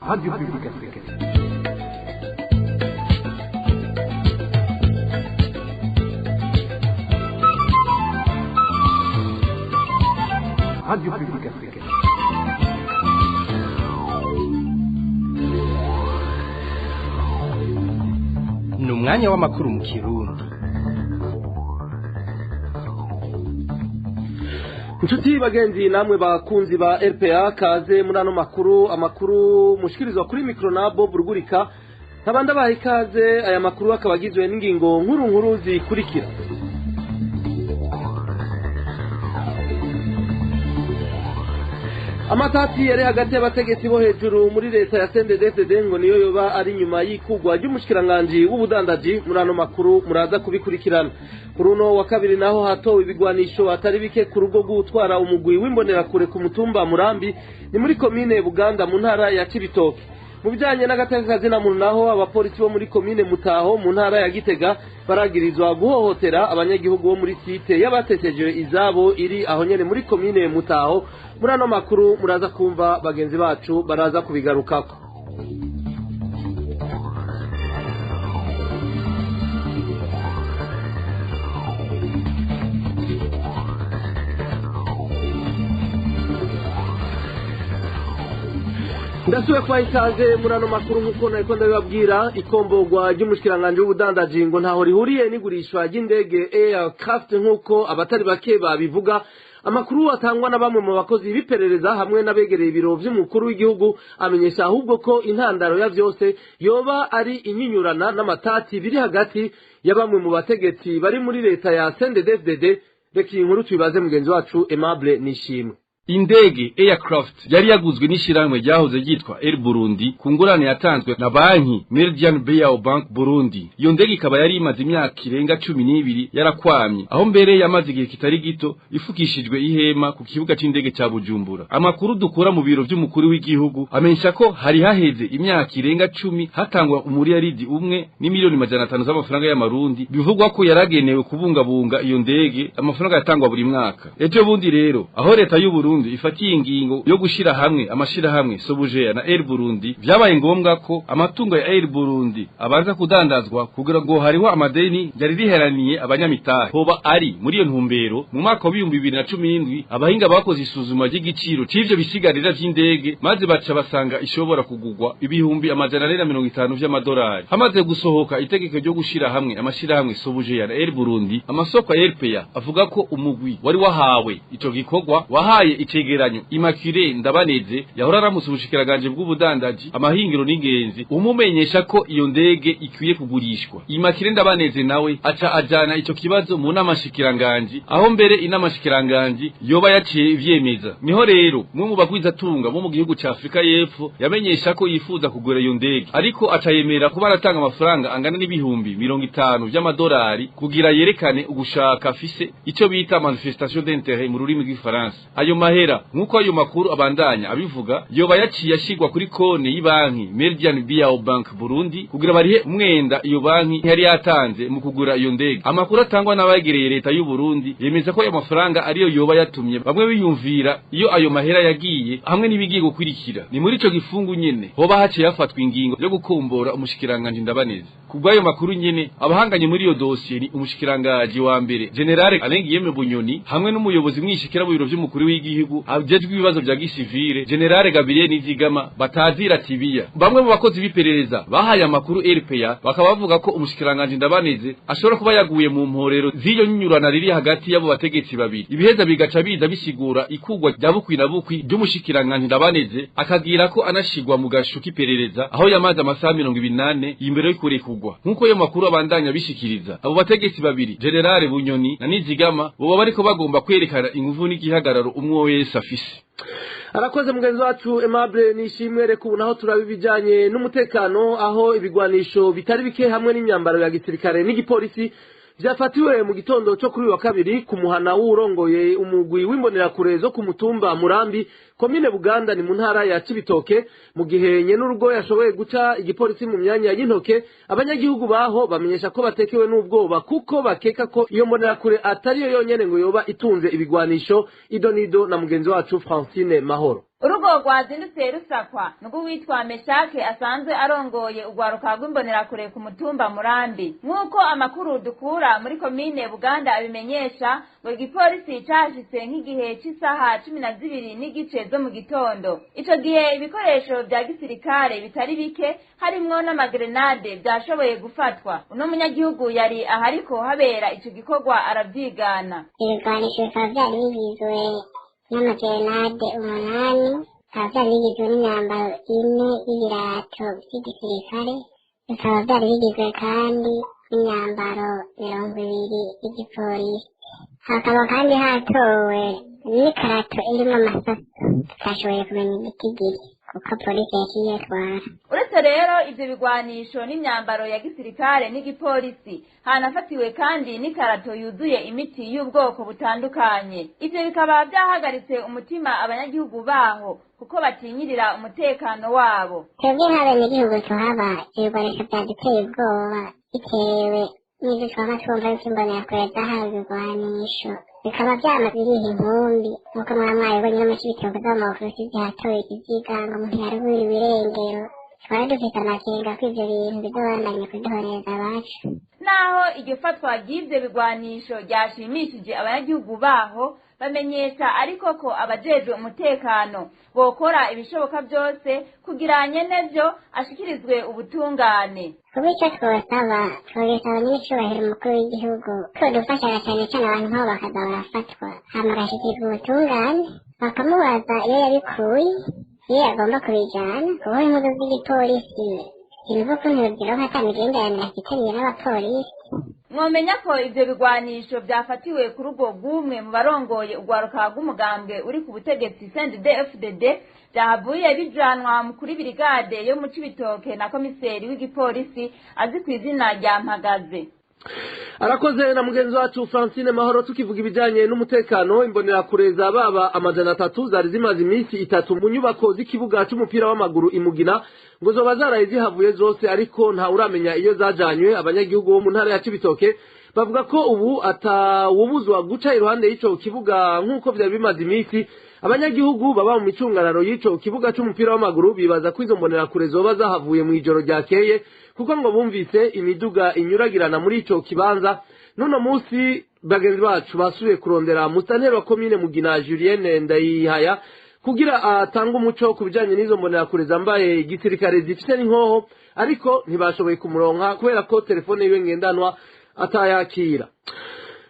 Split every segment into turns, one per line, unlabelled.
Radio Publique Africaine. Radio Publique Africaine.
Ni umwanya w'amakuru mu Kirundi.
Inshuti bagenzi namwe bakunzi ba RPA, kaze muri ano makuru, amakuru mushikirizwa kuri mikro na Bob Rugurika. Nkabanda baha ikaze. Aya makuru akaba agizwe n'ingingo nkuru nkuru zikurikira: Amatati yari hagati y'abategetsi bo hejuru muri leta ya CNDD-FDD ngo niyo yoba ari nyuma y'ikugwa ry'umushikiranganji w'ubudandaji. Muri ano makuru muraza kubikurikirana. Kuri uno wa kabiri naho hatowe ibigwanisho atari bike ku rugo rw'utwara umugwi w'imbonerakure ku mutumba Murambi, ni muri komine Buganda mu ntara ya Cibitoke. Mu bijanye n'agateka na muntu naho, abapolisi bo muri komine Mutaho mu ntara ya Gitega baragirizwa guhohotera abanyagihugu bo muri site y'abatesheje izabo iri aho nyene muri komine Mutaho. Muri ano makuru muraza kumva bagenzi bacu baraza kubigarukako. Ndasubiye kubaha ikaze muri ano makuru. Nk'uko nariko ndabibabwira, ikomborwa ry'umushikiranganji w'ubudandaji ngo ntaho rihuriye n'igurishwa ry'indege Aircraft nk'uko abatari bake babivuga. Amakuru atangwa na bamwe mu bakozi b'iperereza hamwe n'abegereye ibiro vy'umukuru w'igihugu amenyesha ahubwo ko intandaro ya vyose yoba ari inyinyurana n'amatati biri hagati ya bamwe mu bategetsi bari muri leta ya CNDD-FDD. Reka iyi nkuru tuyibaze mugenzi wacu Aimable Nishimwe.
Indege Aircraft yari yaguzwe n'ishirahamwe ryahoze ryitwa Air Burundi ku ngurane yatanzwe na banki Meridian Beau Bank Burundi. Iyo ndege ikaba yari imaze imyaka irenga 12 yarakwamye, aho mbere yamaze igihe kitari gito ifukishijwe ihema ku kibuga c'indege ca Bujumbura. Amakuru dukura mu biro vy'umukuru w'igihugu amenyesha ko hari haheze imyaka irenga 10 hatangwa 1 n'imiliyoni 500 z'amafaranga y'amarundi, bivugwa ko yaragenewe kubungabunga iyo ndege, amafaranga yatangwa buri mwaka. Ejo bundi rero aho leta y'u Burundi ifatiye ingingo yo gushira hamwe amashirahamwe Sobujea na Air Burundi, vyabaye ngombwa ko amatungo ya Air Burundi abanza kudandazwa kugira ngo hariho amadeni yari riheraniye abanyamitahe. Hoba ari muri iyo ntumbero, mu mwaka wa 2017 abahinga bakoze isuzuma ry'igiciro c'ivyo bisigarira vy'indege, maze baca basanga ishobora kugugwa 450,000 vy'amadolari. Hamaze gusohoka itegeko ryo gushira hamwe amashirahamwe Sobujea na Air Burundi, amasoko ya RPA avuga ko umugwi wari wahawe ico gikorwa wahaye icegeranyo Immaculée Ndabaneze, yahora aramutse ubushikiranganje bw'ubudandaji, amahingiro n'ingenzi, umumenyesha ko iyo ndege ikwiye kugurishwa. Immaculée Ndabaneze nawe aca ajana ico kibazo mu nama shikiranganje, aho mbere inama shikiranganje yoba yaciye ivyemeza. Niho rero mwe mu bagwizatunga bo mu gihugu ca Afrika y'Epfo yamenyesha ko yifuza kugura iyo ndege, ariko aca yemera kuba aratanga amafaranga angana n'50,000 vy'amadolari kugira yerekane ugushaka afise, ico bita manifestation d'intérêt mu rurimi rw'ifaransa. Ayo mahera, nk'uko ayo makuru abandanya abivuga, yoba yaciye ashigwa kuri konti y'ibanki Meridian Beau Bank Burundi kugira barihe umwenda iyo banki yari yatanze mu kugura iyo ndege. Amakuru atangwa n'abegereye leta y'u Burundi yemeza ko ayo mafaranga ariyo yoba yatumye bamwe biyumvira iyo ayo mahera yagiye hamwe n'ibigiye gukurikira. Ni muri ico gifungu nyene hoba haciye hafatwa ingingo yo gukombora umushikiranganji Ndabaneze. Kubw'ayo makuru nyene, abahanganye muri iyo dosiye ni umushikiranganji wa mbere General Alain Guillaume Bunyoni hamwe n'umuyobozi mwishikira mu biro vy'umukuru w'igihugu ajejwe ibibazo vya gisivile, General Gabriel Nizigama batazira Tibiya. Bamwe mu bakozi b'iperereza bahaye amakuru RPA bakaba bavuga ko umushikiranganji Ndabaneze ashobora kuba yaguye mu mporero z'iyo nyinyurana riri hagati y'abo bategetsi babiri, ibiheza bigaca biza bisigura ikugwa rya bukwi na bukwi ry'umushikiranganji Ndabaneze, akagira ko anashigwa mu gashu k'iperereza aho yamaze amasaha 24 imbere yo kurekurwa. Nk'uko ayo makuru abandanya bishikiriza, abo bategetsi babiri, General Bunyoni na Nizigama, boba bariko bagomba kwerekana inguvu n'igihagararo umwe wese afise.
Arakoze mugenzi wacu Aimable Nishimwe. Reka ubu naho turaba ibijanye n'umutekano, aho ibigwanisho bitari bike hamwe n'imyambaro ya gisirikare n'igipolisi vyafatiwe mu gitondo cyo kuri uyu wa kabiri ku muhana w'urongoye umugwi w'imbonerakure zo ku mutumba Murambi Komine Buganda ni mu ntara ya Cibitoke. Mu gihe nyenurugo yashoboye guca igipolisi mu myanya y'intoke, abanyagihugu baho bamenyesha ko batekewe n'ubwoba kuko bakeka ko iyo mbonerakure atariyo yonyene ngo yoba itunze ibigwanisho. Idonido na mugenzi wacu Francine Mahoro.
Urugo rwazindutse rusakwa nubwo Meshake asanzwe arongoye urwaruka rw'imbonerakure ku mutumba Murambi. Nk'uko amakuru dukura muri komine Buganda abimenyesha, ngo igipolisi cashitse nk'igihe c'isaha 12:30 zo mu gitondo. Ico gihe ibikoresho vya gisirikare bitari bike harimwo n'amagrenade vyashoboye gufatwa. Uno munyagihugu yari ahariko habera ico gikorwa aravyigana.
Ibigwanisho bikaba vyari bigizwe n'amagrenade 8, bikaba vyari bigizwe n'imyambaro 4 y'ibirato vy'igisirikare, bikaba vyari bigizwe kandi n'imyambaro 20 y'igipolisi. Hakaba kandi hatowe n'ikarato irimwo amasasu tutashoboye kumenya igitigiri kuko polisi yaciye itwara.
Uretse rero ivyo bigwanisho n'imyambaro ya gisirikare n'igipolisi, hanafatiwe kandi n'ikarato yuzuye imiti y'ubwoko butandukanye. Ivyo bikaba vyahagaritse umutima abanyagihugu baho kuko batinyirira umutekano wabo.
Twebwe nk'abenegihugu tuhaba, ibigwanisho vyaduteye ubwoba bitewe n'ivyo twama twumva yuko imbonerakure zahawe ibigwanisho, bikaba vyama biriha inkumbi nk'uko mwaba mwabibonye no mu Cibitoke z'amafusi zihatowe ikiziga ngo umuntu yaraburiwe irengero. Twari dufise amakenga ko ivyo bintu bizobandanya kuduhoreza abacu.
Naho iryo fatwa ry'ivyo bigwanisho ryashimishije abanyagihugu baho, bamenyesha ariko ko abajejwe umutekano bokora ibishoboka byose kugira nyenevyo ashikirizwe ubutungane.
Kuba icyo twosaba, twobisaba nyir'icyubahiro umukuru w'igihugu ko dufasha cyane cyane abantu nk'abo bakaza barafatwa hama agashyikirizwa ubutungane, bakamubaza iyo yabikuye, iyo agomba kubijana, kuko impuzu z'igipolisi sinumva ukuntu yozironka ata migenderanire afitaniye n'abapolisi.
Mwomenya ko ivyo bigwanisho vyafatiwe ku rugo rw'umwe mu barongoye urwaruka rw'umugambwe uri ku butegetsi CNDD-FDD, vyahavuye bijanwa kuri birigade yo mu Cibitoke na komiseri w'igipolisi azi kw'izina rya Mpagaze.
Arakoze na mugenzi wacu Francine Mahoro. Tukivuga ibijanye n'umutekano, imbonerakure za baba 300 zari zimaze iminsi 3 mu nyubako z'ikibuga c'umupira w'amaguru imugina ngo zoba zaraye zihavuye zose, ariko nta uramenya iyo zajanywe. Abanyagihugu bo mu ntara ya Cibitoke bavuga ko ubu atawubuzwa guca iruhande y'ico kibuga nk'uko vyari bimaze iminsi. Abanyagihugu baba mu micungararo y'ico kibuga c'umupira w'amaguru bibaza ko izo mbonerakure zoba zahavuye mu ijoro ryakeye, kuko ngo bumvise imiduga inyuragirana muri ico kibanza. N'uno munsi bagenzi bacu basubiye kurondera musitanteri wa komine Mugina Julienne Ndayihaya kugira atange umuco ku bijanye n'izo mbonerakure zambaye igisirikare zifise n'inkoho, ariko ntibashoboye kumuronka kubera ko telefone yiwe ngendanwa atayakira.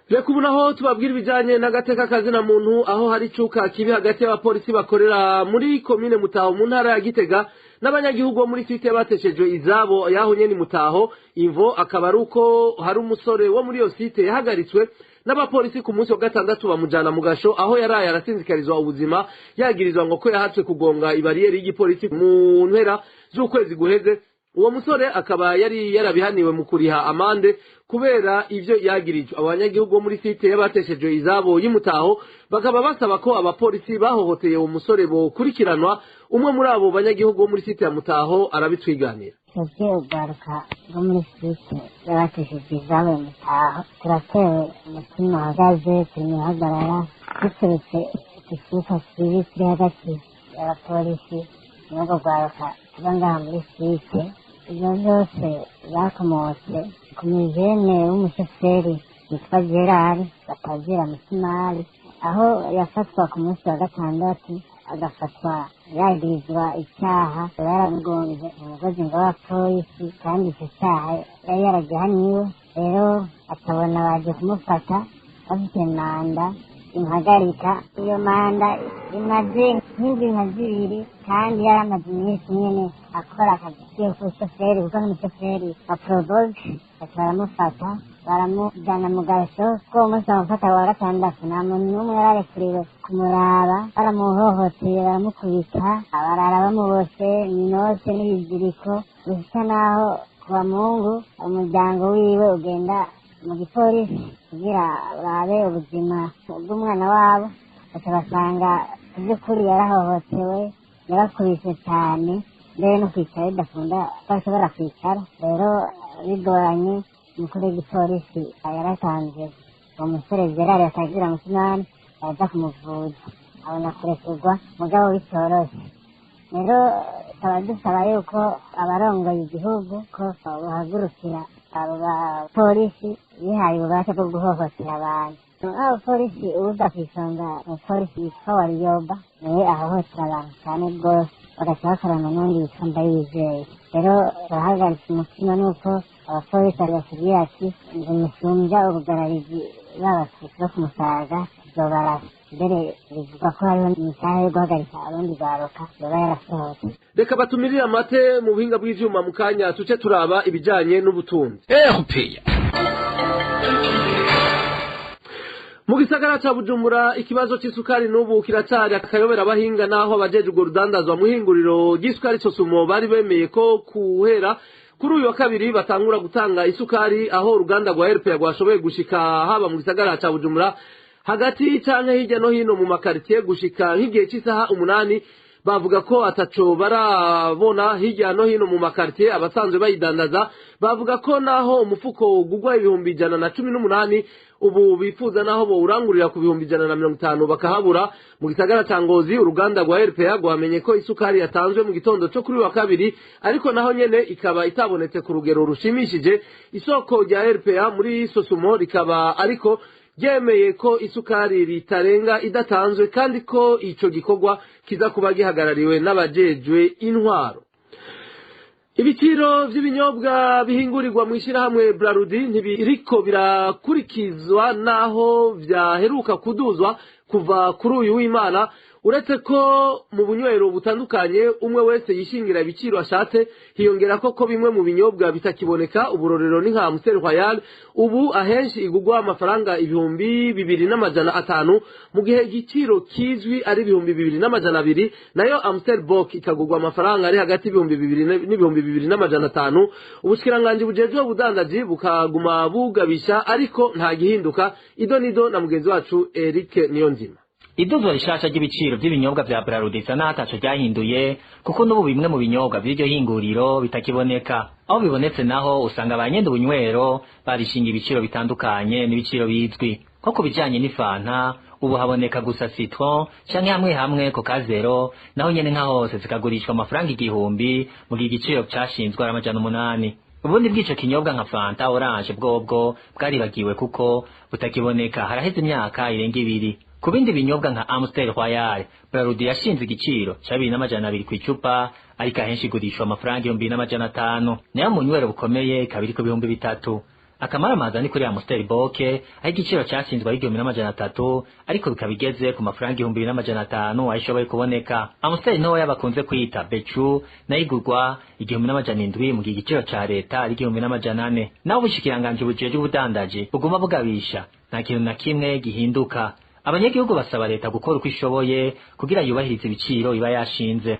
Reka ubu naho tubabwira ibijanye n'agateka kazina muntu, aho hari icuka kibi hagati y'abapolisi bakorera muri komine Mutaho mu ntara ya Gitega n'abanyagihugu bo muri site bateshejwe izabo yaho nyene Mutaho. Imvo akaba ari uko hari umusore wo muri iyo site yahagaritswe n'abapolisi ku munsi wa gatandatu bamujana mu gasho, aho yaraye arasinzikarizwa ubuzima, yagirizwa ngo ko yahatswe kugonga ibariyeri y'igipolisi mu mpera z'ukwezi guheze. Uwo musore akaba yari yarabihaniwe mu kuriha amande kubera ivyo yagirijwe. Abanyagihugu bo muri site y'abateshejwe izabo y'Imutaho bakaba basaba ko abapolisi bahohoteye uwo musore bokurikiranwa. Umwe muri abo banyagihugu bo muri site ya Mutaho arabitwiganira.
Twebwe urwaruka rwo muri site y'abateshejwe izabo ya Mutaho turatewe umutima uhagaze, turi mu ihagarara duturutse igisika kibi kiri hagati y'abapolisi n'urwo rwaruka tuba ngaha muri site. Ibyo byose byakomotse ku mujene w'umushoferi witwa Gerard batazira Musimari, aho yafatwa ku munsi wa gatandatu agafatwa yagirizwa icyaha yaramugonze umugozi ngo w'abapolisi, kandi icyo cyaha yari yaragihaniwe. Rero akabona baje kumufata bafite manda imuhagarika. Iyo manda imaze nk'indwi nka zibiri, kandi yari amaze iminsi nyene akora akazi kiwe k'ubushoferi, kuko n'umushoferi wa Probox. Baca baramufata baramujyana mu gasho. Kuko uwo munsi bamufata wa gatandatu nta muntu n'umwe yari arekuriwe kumuraba, baramuhohoteye, baramukubita, barara bamuboshe inose n'ibiziriko, bisa naho kuwa Mungu umuryango wiwe ugenda mu gipolisi kugira urabe ubuzima bw'umwana wabo, baca basanga By'ukuri yarahohotewe, yarakubise cyane, mbere no kwicara bidakunda ko ashobora kwicara. Rero bigoranye, umukuru w'igipolisi yaratanze uwo musore Gerard atagira musimani araza kumuvuza, abona kurekurwa mugabo bitoroshe. Rero tukaba dusaba yuko abarongoye igihugu ko bahagurukira abo bapolisi bihaye ububasha bwo guhohotera abantu. Abapolisi uza ku isonga, umupolisi yitwa Wariyoba, niwe ahohotera abantu cyane rwose, bagaca bakorana n'undi yitwa Ndayizeye. Rero turahagaritse umutima nuko abapolisi batubwira ati ngo musumbya ubugararizi b'abatutsi bo ku Musaga tuzobarasa. Mbere bivugwa ko hariho imisaha yo guhagarika abarundi baroka yoba yarasohotse.
Reka batumirire amate mu buhinga bw'ivyuma, mu kanya tuce turaba ibijanye n'ubutunzi.
RPA.
Mu gisagara ca Bujumbura ikibazo c'isukari n'ubu kiracari akayobera abahinga, naho abajeje urwo rudandazwa muhinguriro ry'isukari Sosumo bari bemeye ko kuhera kuri uyu wa kabiri batangura gutanga isukari, aho uruganda rwa RPA rwashoboye gushika haba mu gisagara ca Bujumbura hagati canke hirya no hino mu makaritiye gushika nk'igihe c'isaha 8, bavuga ko ataco barabona hirya no hino mu makaritiye. Abasanzwe bayidandaza bavuga ko naho umufuko ugugwa 118,000, ubu bifuza naho bowurangurira ku 150,000 bakahabura. Mu gisagara ca Ngozi uruganda rwa RPA rwamenye ko isukari yatanzwe mu gitondo co kuri wa kabiri, ariko naho nyene ikaba itabonetse ku rugero rushimishije. Isoko rya RPA muri Sosumo rikaba ariko ryemeye ko isukari ritarenga idatanzwe, kandi ko ico gikorwa kiza kuba gihagarariwe n'abajejwe intwaro. Ibiciro vy'ibinyobwa bihingurirwa mu ishirahamwe Brarudi ntibiriko birakurikizwa naho vyaheruka kuduzwa kuva kuri uyu w'Imana, uretse ko mu bunywero butandukanye umwe wese yishingira ibiciro ashatse. Hiyongera ko bimwe mu binyobwa bitakiboneka. Uburorero ni nka Amstel Royal, ubu ahenshi igugwa amafaranga 2500, mu gihe igiciro kizwi ari 2200. Nayo Amstel Bock ikagugwa amafaranga ari hagati 2000 n'ibihumbi 2500. Ubushikiranganji bujejwe ubudandaji bukaguma bugabisha, ariko nta gihinduka. Idonido na mugenzi wacu Eric Niyonzima.
Iduzwa rishasha ry'ibiciro vy'ibinyobwa vya Brarudi isa n'aho ataco ryahinduye, kuko n'ubu bimwe mu binyobwa vy'iryo hinguriro bitakiboneka. Aho bibonetse naho usanga ba nyene ubunywero barishinga ibiciro bitandukanye n'ibiciro bizwi. Nko ku bijanye n'ifanta, ubu haboneka gusa citron canke hamwe hamwe Coca Zero, naho nyene nka hose zikagurishwa amafaranga 1000, mu gihe igiciro cashinzwe ari 800. Ubundi bw'ico kinyobwa nka Fanta Orange bwobwo bwaribagiwe kuko butakiboneka haraheze imyaka irenga 2. Ku bindi binyobwa nka Amstel Royal, Brarudi yashinze igiciro ca 2200 kw'icupa, ariko ahenshi igurishwa amafaranga 2500. Nayo mu nywero bukomeye ikaba iriko 3000. Akamaramaza ni kuri Amstel Boke, aho igiciro cashinzwe ari 1300, ariko bikaba bigeze ku mafaranga 2500 aho ishoboye kuboneka. Amstel ntoya bakunze kwita Bechu nayo igurwa 1700, mu gihe igiciro ca leta ari 1400. Naho ubushikiranganji bujejwe ubudandaji buguma bugabisha, nta kintu na kimwe gihinduka. Abanyagihugu basaba leta gukora uko ishoboye kugira yubahirize ibiciro iba yashinze.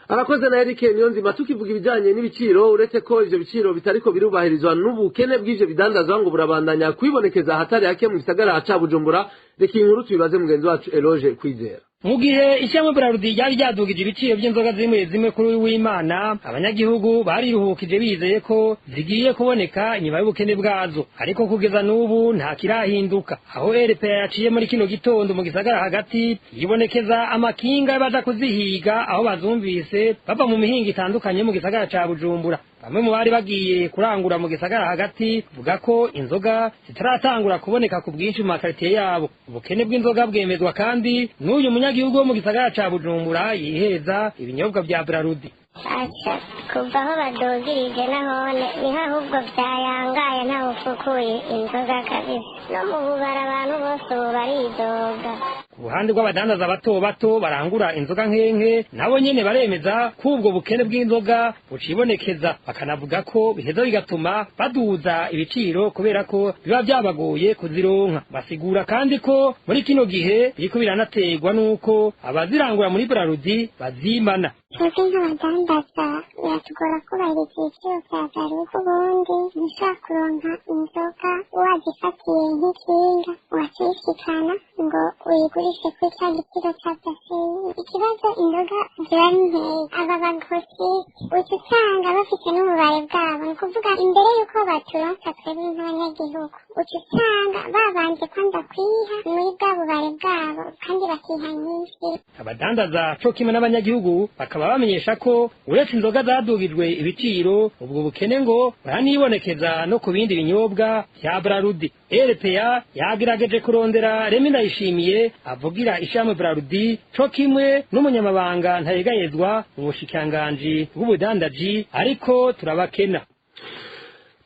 Arakoze na Eric Niyonzima. Tukivuga ibijanye n'ibiciro, uretse ko ivyo biciro bitariko birubahirizwa, n'ubukene bw'ivyo bidandazwa ngo burabandanya kwibonekeza ahatari hake mu gisagara ca Bujumbura. Reka inkuru tubibaze mugenzi wacu Eloge Kwizera.
Mu gihe ishyamba Brarudi ryari ryadugije ibiciro by'inzoga zimwe zimwe kuri uyu w'Imana, abanyagihugu bariruhukije bizeye ko zigiye kuboneka inyuma y'ubukene bwazo, ariko kugeza n'ubu nta kirahinduka. Aho RPA yaciye muri kino gitondo mu gisagara hagati, yibonekeza amakinga baza kuzihiga aho bazumvise bava mu mihinga itandukanye mu gisagara ca Bujumbura. Bamwe mu bari bagiye kurangura mu gisagara hagati vuga ko inzoga zitaratangura kuboneka ku bwinshi mu makaritiye yabo. Ubukene bw'inzoga bwemezwa kandi n'uyu munyagihugu wo mu gisagara ca Bujumbura yiheza ibinyobwa vya Brarudi.
Aca kuva aho badugirije nahone niho ahubwo vyayangaye, ntawe ufukuye inzoga kabisa, no mu bubara abantu bose ubu baridoga.
Ku ruhande rw'abadandaza bato bato barangura inzoga nkenke, nabo nyene baremeza ko ubwo bukene bw'inzoga bucibonekeza, bakanavuga ko biheza bigatuma baduza ibiciro kubera ko biba vyabagoye kuzironka. Basigura kandi ko muri kino gihe biriko biranaterwa n'uko abazirangura muri Brarudi bazimana.
Twebwe nk'abadandaza biratugora kubahiriza ibiciro vya Brarudi, ubundi ntushobora kuronka inzoga wazifatiye nk'ikinga wacishikana Ngo uyigurishe kuri cya giciro cya brasserie. Ikibazo, inzoga ziba ari nkeya. Aba bagrossiste uca usanga bafite n'ububare bwabo, ni ukuvuga imbere y'uko baturonsa twebwe nk'abanyagihugu, uca usanga babanje kwanza kwiha muri bwa bubare bwabo, kandi bakiha nyinshi.
Abadandaza co kimwe n'abanyagihugu bakaba bamenyesha ko uretse inzoga zadugijwe ibiciro, ubwo bukene ngo buranibonekeza no ku bindi binyobwa vya Brarudi. RPA yagerageje kurondera Remi Ndayishimiye avugira ishami Brarudi co kimwe n'umunyamabanga ntayegayezwa mu bushikiranganji bw'ubudandaji, ariko turabakena.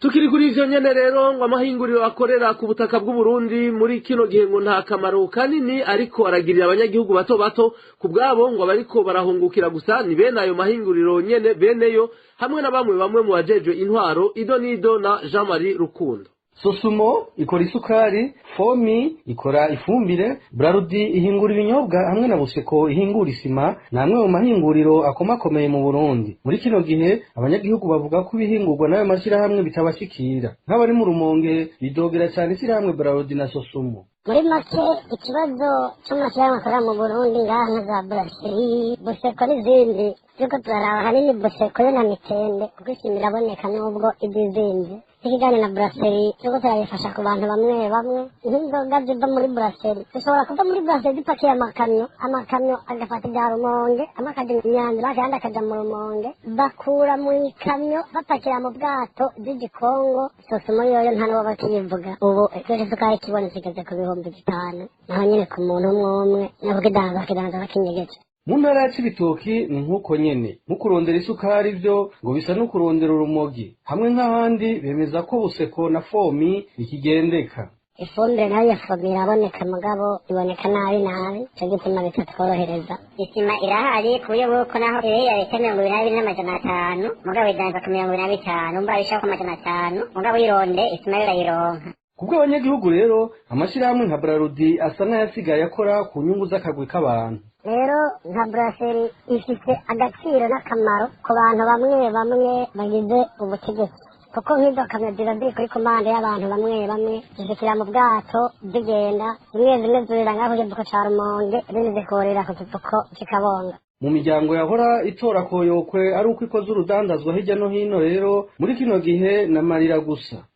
Tukiri kuri ivyo nyene rero, ngo amahinguriro akorera ku butaka bw'u Burundi muri kino gihe ngo nta kamaro kanini ariko aragirira abanyagihugu bato bato. Ku bwabo ngo abariko barahungukira gusa ni bene ayo mahinguriro nyene, beneyo hamwe na bamwe bamwe mu bajejwe intwaro. Ido nido na Jean Marie Rukundo.
Sosumo ikora isukari, Fomi ikora ifumbire, Brarudi ihingura ibinyobwa hamwe na Buseko ihingura isima, ni amwe mu mahinguriro akomakomeye mu Burundi. Muri kino gihe abanyagihugu bavuga ko ibihingurwa n'ayo mashyirahamwe bitabashikira. Nk'abari mu Rumonge bidogera cyane ishyirahamwe Brarudi na Sosumo.
Muri make, ikibazo cy'amashyirahamwe akorera mu Burundi ngaha nka za brasserie, Buseko n'izindi, turiko turaraba ahanini Buseko yo na Mitende, kuko isima iraboneka nubwo iba izinze. Ikiganiro na brasserie turiko turabifasha ku bantu bamwe bamwe. Nk'inzoga ziva muri brasserie zishobora kuva muri brasserie zipakiye amakamyo, amakamyo agafata ibya Rumonge, amwe akaja Inyanzirake, ayandi akaja mu Rumonge. Bakura mu ikamyo bapakira mu bwato z'igikongo. Sosumo yoyo nta n'uwo bakiyivuga. Ubu ikiro c'isukari kibonetse kigeze ku 5000, naho nyene ku muntu umwe umwe, nako kidanza bakidanza bakinyegeje.
Mu ntara ya Cibitoki ni nk'uko nyene, nko kurondera isukari byo ngo bisa no kurondera urumogi. Hamwe nk'ahandi bemeza ko Buseko na Fomi bikigendeka.
Ifumbire nayo ya Fomi iraboneka, mugabo iboneka nabi nabi, ico gituma bitatworohereza.
Isima irahari ku buryo bw'uko naho iriya leta 22,500, mugabo idanza ku 25, umva bishaka ku 500, mugabo uyironde isima yo urayironka.
Kubwo abanyagihugu rero, amashyirahamwe nka Brarudi asa n'ayasigaye akora ku nyungu z'akagwi k'abantu.
Rero nka brasserie ifite agaciro n'akamaro ku bantu bamwe bamwe bagize ubutegetsi, kuko nk'izo kamyo ziba ziri kuri komande y'abantu bamwe bamwe, zishikira mu bwato zigenda, zimwe zimwe zurira ngaho ku kivuko ca Rumonge, izindi zikurira ku kivuko c'Ikabonga.
Mu miryango yahora itora koyokwe ari uko ikoze urudandazwa hirya no hino rero, muri kino gihe n'amarira gusa.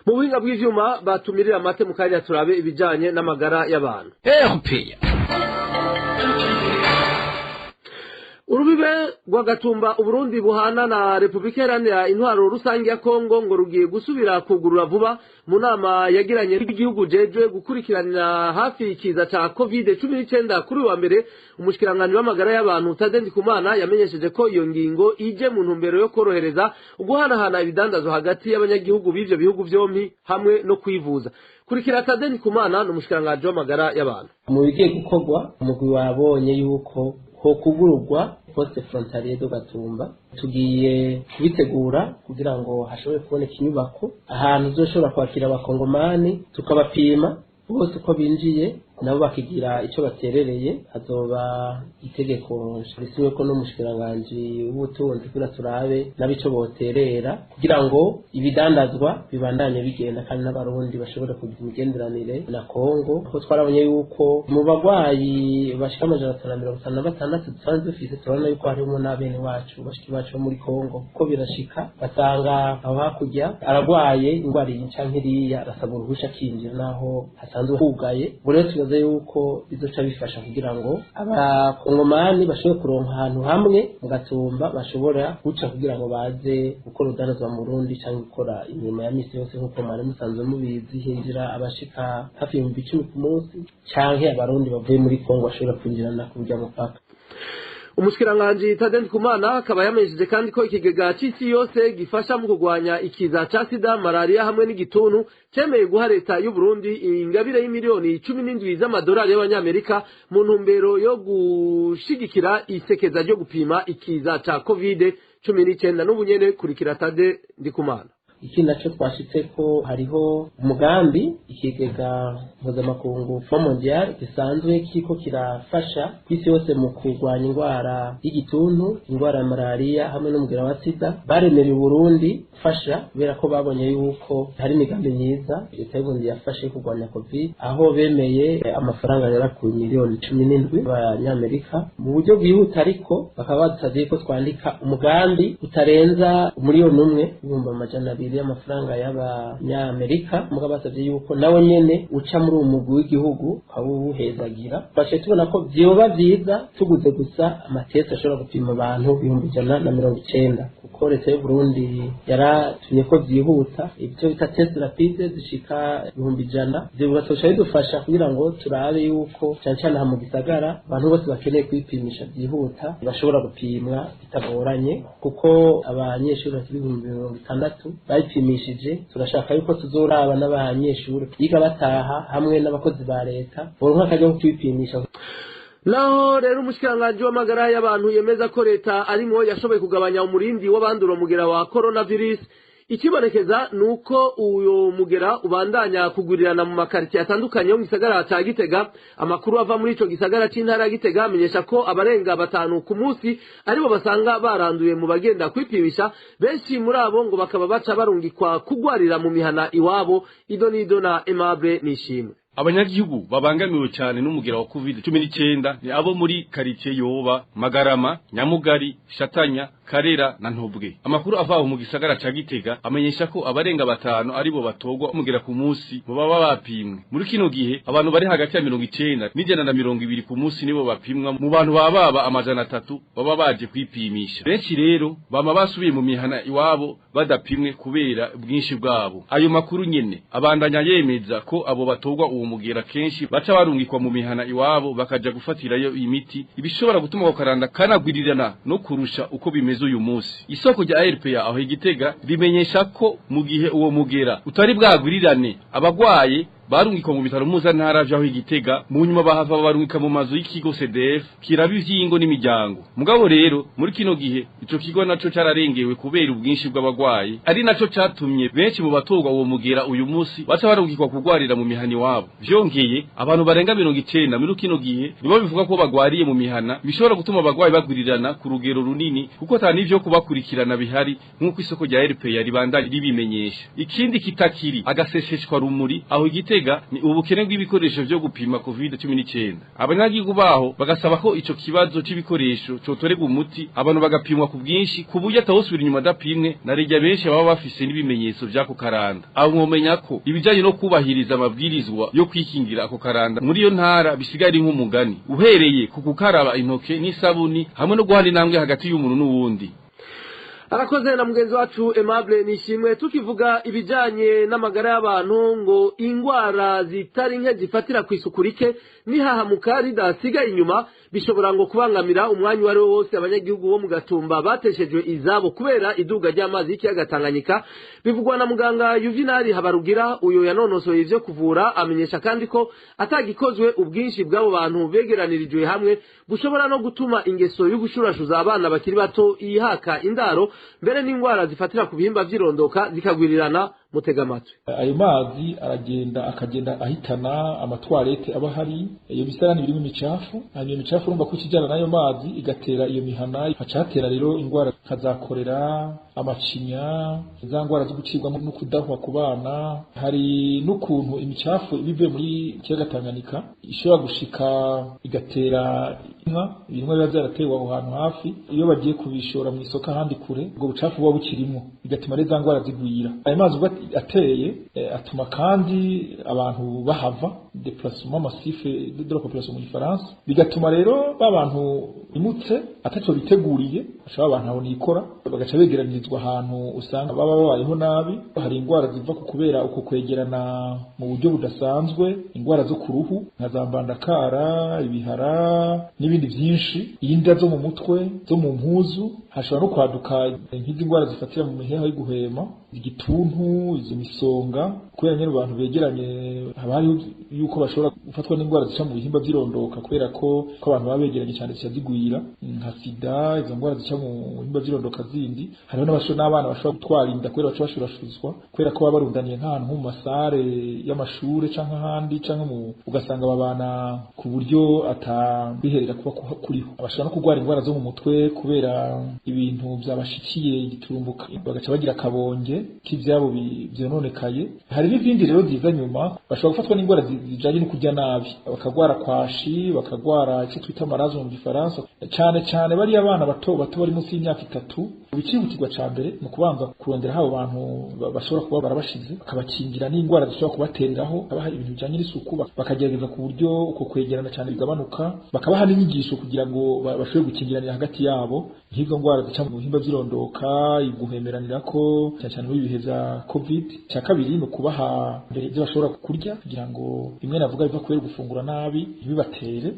Mu buhinga bw'ivyuma batumirira amate mu kanya, turabe ibijanye n'amagara y'abantu.
RPA.
Urubibe rw'Agatumba Uburundi buhana na Repubulika Iharanira Intwaro Rusange ya Kongo ngo rugiye gusubira kugurura vuba. Mu nama yagiranye n'igihugu jejwe gukurikiranira hafi ikiza ca COVID-19 kuri wa mbere, umushikiranganji w'amagara y'abantu Tade Ndikumana yamenyesheje ko iyo ngingo ije mu ntumbero yo korohereza uguhanahana ibidandazwa hagati y'abanyagihugu b'ivyo bihugu vyompi hamwe no kwivuza. Kurikira Tade Ndikumana ni umushikiranganji w'amagara y'abantu.
Mu bigiye gukorwa, umugwi wabonye yuko hokugururwa poste frontalier de Gatumba. Tugiye kubitegura kugira ngo hashobore kuboneka inyubako ahantu uzoshobora kwakira abakongomani, tukabapima bose uko binjiye, nabo bakigira icyo baterereye. Hazoba itegeko risinywe n'umushikiranganji w'ubutunzi kugira turabe nabo ico boterera, kugira ngo ibidandazwa bibandanye bigenda kandi n'Abarundi bashobore kugira imigenderanire na Kongo, kuko twarabonye yuko mu bagwayi bashika 556 dusanzwe dufise, turabona yuko harimo n'abene wacu, bashiki bacu bo muri Kongo, kuko birashika basanga aho hakurya aragwaye ingwara iyi canke iriya, arasaba uruhusha akinjira naho hasanzwe hugaye. Ubu rero tubaze yuko bizoca bifasha kugira ngo abakongomani bashobore kuronka ahantu hamwe mu Gatumba bashobora guca kugira ngo baze gukora urudandazwa mu Burundi cyangwa gukora imirimo ya misi yose, nk'uko mwari musanzwe mubizi hinjira abashika hafi 10,000 ku munsi, canke Abarundi bavuye muri Kongo bashobora kwinjirana ku burya mupaka.
Umushikiranganji Tade Ndikumana akaba yamenyesheje kandi ko ikigega c'isi yose gifasha mu kurwanya ikiza ca sida, malaria hamwe n'igituntu cemeye guha leta y'u Burundi ingabire y'imiliyoni 17 z'amadolari y'abanyamerika mu ntumbero yo gushigikira isekeza ryo gupima ikiza ca COVID-19 n'ubu nyene. Kurikira Tade Ndikumana.
Ikindi naco twashitse ko hariho umugambi ikigega mpuzamakungu Fonds Mondial gisanzwe kiriko kirafasha kw'isi yose mu kurwanya indwara y'igituntu, indwara ya malariya hamwe n'umugera wa sida. Baremereye Burundi gufasha kubera ko babonye yuko hari imigambi myiza leta y'Uburundi yafashe kurwanya covid, aho bemeye amafaranga agera ku miliyoni 17 y'abanyamerika mu buryo bwihuta, ariko bakaba badusavye ko twandika umugambi utarenza 1,200,000 y'amafaranga y'abanyamerika. Mugabo basavye yuko nawe nyene uca muri uwo mugwi w'igihugu ukawuhezagira. Twaciye tubona ko vyoba vyiza tuguze gusa amateste ashobora gupima abantu 190,000, kuko leta y'u Burundi yaratumye ko vyihuta ibyo bita test rapide zishika 100,000. Ivyo bigazoca bidufasha kugira ngo turabe yuko cane cane aha mu gisagara abantu bose bakeneye kwipimisha vyihuta bashobora gupimwa bitagoranye, kuko abanyeshuri bakiri 60,000 bayipimishije. Turashaka yuko tuzoraba n'abanyeshuri biga bataha hamwe n'abakozi ba leta boronka akaryo ko kwipimisha.
Naho rero umushikiranganji w'amagara y'abantu yemeza ko leta arimwo yashoboye kugabanya umurindi w'abandura umugera wa coronavirus, ikibonekeza nuko uyo mugera ubandanya kugurirana mu makaritiye atandukanye yo mu gisagara ca Gitega. Amakuru ava muri ico gisagara c'intara ya Gitega amenyesha ko abarenga 5 ku munsi aribo basanga baranduye mu bagenda kwipimisha. Benshi muri abo ngo bakaba baca barungikwa kugwarira mu mihana iwabo. Idonido na Aimable Nishimwe.
Abanyagihugu babangamiwe cyane n'umugera wa COVID-19 ni abo muri quartier Yoba, Magarama, Nyamugari, Shatanya, Karera na Ntobwe. Amakuru avaho mu gisagara ca Gitega amenyesha ko abarenga 5 aribo batogwa umugera ku munsi mu baba bapimwe. Muri kino gihe abantu bari hagati ya 90 n'ijana na 20 ku munsi nibo bapimwa mu bantu bababa 300 baba baje kwipimisha. Benshi rero bama basubiye mu mihana iwabo badapimwe kubera bwinshi bwabo. Ayo makuru nyene abandanya yemeza ko abo batogwa uwo mugera kenshi baca barungikwa mu mihana iwabo bakaja gufatirayo imiti ibishobora gutuma ko karanda kanagwirirana no kurusha uko bimeze uyu munsi. Isoko rya RPA aho Igitega rimenyesha ko mu gihe uwo mugera utari bwagwirirane abagwaye barungikwa mu bitaro mpuzantara vyaho Igitega, mu nyuma bahava barungika mu mazu y'ikigo CDF kiraba ivyingo n'imiryango. Mugabo rero muri kino gihe ico kigo naco cararengewe kubera ubwinshi bw'abagwayi, ari naco catumye benshi mu batorwa uwo mugera uyu munsi baca barungikwa kugwarira mu mihana iwabo. Vyongeye abantu barenga 90 muri kino gihe nibo bivuga ko bagwariye mu mihana, bishobora gutuma abagwayi bagwirirana ku rugero runini kuko ata n'ivyo kubakurikirana bihari nk'uko isoko rya RPA ribandanya ribimenyesha. Ikindi kitakiri agaseseshwa rumuri aho Igitega ni ubukene bw'ibikoresho vyo gupima COVID-19. Abanyagihugu baho bagasaba ko ico kibazo c'ibikoresho cotorega umuti, abantu bagapimwa ku bwinshi ku buryo atawusubira inyuma adapimwe, na rejya benshi baba bafise n'ibimenyetso vy'ako karanda. Aho mwomenya ko ibijanye no kubahiriza amabwirizwa yo kwikingira ako karanda muri iyo ntara bisigaye ari nk'umugani, uhereye ku gukaraba intoke n'isabuni hamwe no guhana intambwe hagati y'umuntu n'uwundi.
Arakoze na mugenzi wacu Aimable Nishimwe. Tukivuga ibijanye n'amagara y'abantu, ngo ingwara zitari nke zifatira ku isuku rike nihahamuka ridasigaye inyuma bishobora ngo kubangamira umwanya wari wose abanyagihugu bo mu Gatumba bateshejwe izabo kubera iduga ry'amazi y'ikiyaga Tanganyika. Bivugwa na muganga Juvenal Habarugira, uyo yanonosoye ivyo kuvura, amenyesha kandi ko atagikozwe ubwinshi bw'abo bantu begeranirijwe hamwe bushobora no gutuma ingeso y'ugushurashuza abana bakiri bato ihaka indaro, mbere n'ingwara zifatira ku bihimba vy'irondoka zikagwirirana. Mutega amatwi.
Ayo mazi aragenda akagenda ahitana amatwarete aba hari, iyo misarani birimo imicafu, hanyuma imicafu urumva ko ikijyana n'ayo mazi igatera iyo mihana, hacatera rero ingwara nkazakorera, amacinya, za ngwara zo gucibwamo no kudahwa ku bana. Hari n'ukuntu imicafu ibivuye muri kiyaga Tanganyika ishobora gushika igatera inka, ibintu biba byaratewe aho hantu hafi, iyo bagiye kubishora mu isoko ahandi kure ubwo bucafu buba bukirimo, bigatuma rero za ngwara zigwira. Ayo mazi ubwo ateye atuma kandi abantu bahava, déplacement massif de la population mu gifaransa, bigatuma rero babantu imutse ataco biteguriye, ashobora abantu aho nikora bagaca begeranirizwa ahantu usanga baba babayeho nabi. Hari ingwara ziva ku kubera uko kwegerana mu buryo budasanzwe, ingwara zo ku ruhu nka za mbandakara, ibihara n'ibindi byinshi, inda zo mu mutwe, zo mu mpuzu, hashobora no kwaduka nk'izi ngwara zifatira mu miheha yo guhema, igituntu, izo misonga. Kubera nyene abantu begeranye haba hariho yuko bashobora gufatwa n'ingwara zica mu bihimba vy'irondoka, kubera ko abantu baba begeranye cyane zica zigwira. kugwira nka sida, izo ngwara zica mu bihimba vy'irondoka zindi. Hariho n'abana bashobora gutwara inda kubera baca bashurashuzwa, kubera ko baba barundaniye nk'ahantu nko mu masare y'amashure canke ahandi, canke ugasanga babana ku buryo atakwiherera kuba kuriho. Bashobora no kurwara indwara zo mu mutwe kubera ibintu vyabashikiye igiturumbuka, bagaca bagira akabonge k'ivyabo vyononekaye. Hari n'izindi rero ziza nyuma, bashobora gufatwa n'indwara zijanye no kurya nabi, bakagwara kwashi, bakagwara icyo twita amarazo mu gifaransa, cane cane bariya abana bato bato bari munsi y'imyaka 3. Ikihutirwa ca mbere mu kubanza kurondera abo bantu bashobora kuba barabashize, bakabakingira n'indwara zishobora kubatereraho, bakabaha ibintu bijanye n'isuku, bakagerageza ku buryo uko kwegerana cane bigabanuka, bakabaha n'inyigisho kugira ngo bashobore gukingiranira hagati yabo nk'izo ndwara zica mu bihimba vy'irondoka, iguhemeranirako cyane cyane muri ibihe vya covid. Cya kabiri ni ukubaha mbere ivyo bashobora kurya kugira ngo bimwe navuga biva kubera gufungura nabi ntibibatere.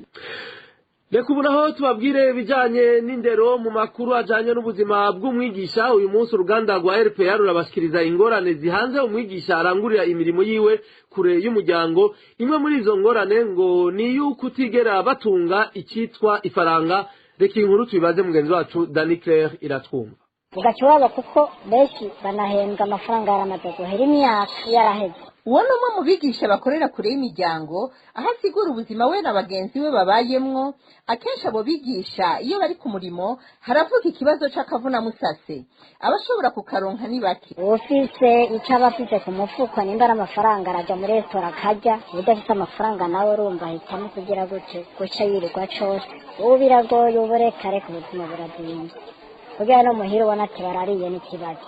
Reka ubu naho tubabwire ibijyanye n'indero mu makuru ajyanye n'ubuzima bw'umwigisha. Uyu munsi uruganda rwa RPA rurabashikiriza ingorane zihanze umwigisha arangurira imirimo yiwe kure y'umuryango. Imwe muri izo ngorane ngo ni iy'uko utigera batunga icyitwa ifaranga. Reka iyi nkuru tubibaze mugenzi wacu Dani Claire iratwumva.
Ugaca kuko benshi banahembwa amafaranga yaramaze guhera imyaka yaraheze.
Uwo ni umwe mu bigisha bakorera kure y'imiryango, aho asigura ubuzima we na bagenzi be babayemwo. Akenshi abo bigisha iyo bari ku murimo haravuka ikibazo c'akavunamusase, abashobora kukaronka ni bake.
Ufise ico aba afise ku mufuko, nimba ari amafaranga araja muri resitora akarya, udafise amafaranga nawe urumva ahitamo kugira gute, guca yirirwa cose. Ubu biragoye, ubu reka reka ubuzima burazimvye, kugira no muhira ubona ati barariye n'ikibazo,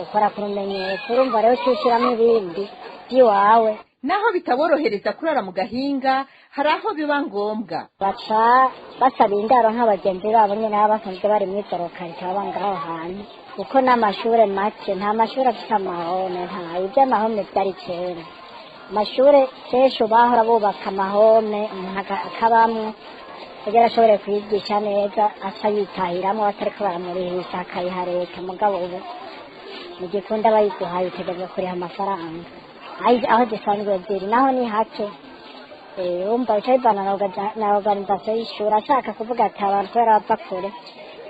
ukora ku rumenyetso, urumva rero ucishiramwo ibindi by'iwawe.
Naho bitaborohereza kurara mu gahinga, hari aho biba ngombwa.
Baca basaba indaro nk'abagenzi babo nyene baba basanzwe bari mw'izo lokalite baba ngaho hantu, kuko n'amashure make, nta mashure afise amahome, nta ivy'amahome vyari kera. Amashure kenshi bahora bubaka amahome umuntu akabamwo kugira ashobore kwigisha neza, aca yitahiramwo batariko baramurihisha akayiha leta. Mugabo ubu mu gikunda bayiguhaye utegerezwa kuriha amafaranga aho zisanzwe ziri, naho ni hake. Urumva bica bivana na organisation y'ishuri. Ashaka kuvuga ati abantu kubera bava kure,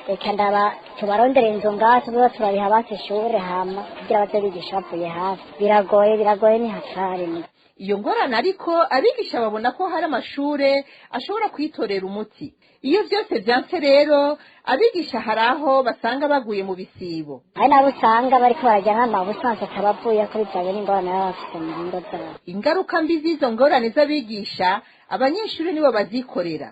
reka ndaba tubarondere inzu ngaha tuzoza turariha basi ishure, hama kugira baze bigisha bavuye hafi. Biragoye, biragoye, ni hatari.
Iyo ngorane ariko abigisha babona ko hari amashure ashobora kwitorera umuti. Iyo vyose vyanse rero, abigisha hari aho basanga baguye mu bisibo.
Hari n'abo usanga bariko barajya nk'amabusanse atabavuye ko bivanye n'ingorane baba bafise mu ngo zabo.
Ingaruka mbi z'izo ngorane z'abigisha, abanyeshuri nibo bazikorera.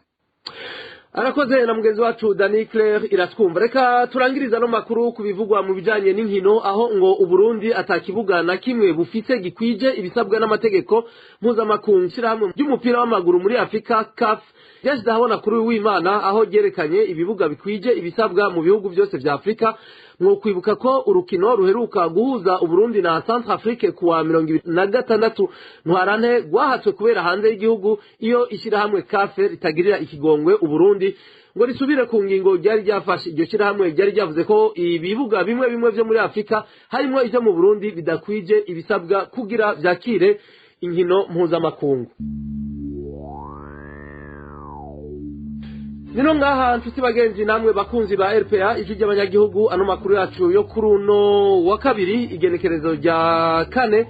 Arakoze na mugenzi wacu Dani Claire iratwumva. Reka turangiriza no makuru ku bivugwa mu bijanye n'inkino, aho ngo Uburundi atakibuga na kimwe bufise gikwije ibisabwa n'amategeko mpuzamakungu. Shirahamwe ry'umupira w'amaguru muri Afrika CAF ryashyize ahabona kuri w'Imana aho ryerekanye ibibuga bikwije ibisabwa mu bihugu byose vya Afrika. Mwo kwibuka ko urukino ruheruka guhuza Uburundi na Centrafrique kuwa 26 Ntwarante rwahatswe kubera hanze y'igihugu. Iyo ishirahamwe CAF ritagirira ikigongwe Uburundi ngo risubire ku ngingo ryari ryafashe, iryo shirahamwe ryari ryavuze ko ibibuga bimwe bimwe vyo muri Afrika harimwo ivyo mu Burundi bidakwije ibisabwa kugira vyakire inkino mpuzamakungu. Nino ngaha nshuti bagenzi namwe bakunzi ba RPA ijwi ry'abanyagihugu, ano makuru yacu yo kuri uno wa kabiri igenekerezo rya 4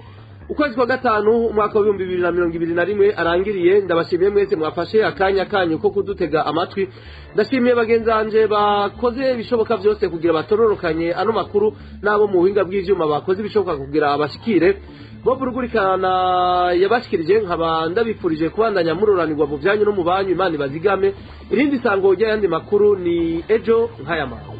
ukwezi kwa 5 umwaka wa 2021 arangiriye. Ndabashimiye mwese mwafashe akanya kanyu ko kudutega amatwi. Ndashimiye bagenzanje bakoze ibishoboka byose kugira batororokanye ano makuru, nabo mu buhinga bw'ivyuma bakoze ibishoboka kugira abashikire. Bob Rugurikana yabashikirije, nkaba ndabifurije kubandanya mururanirwa mu byanyu no mu banyu. Imana ibazigame. Irindi sango ry'ayandi makuru ni ejo nk'aya makuru.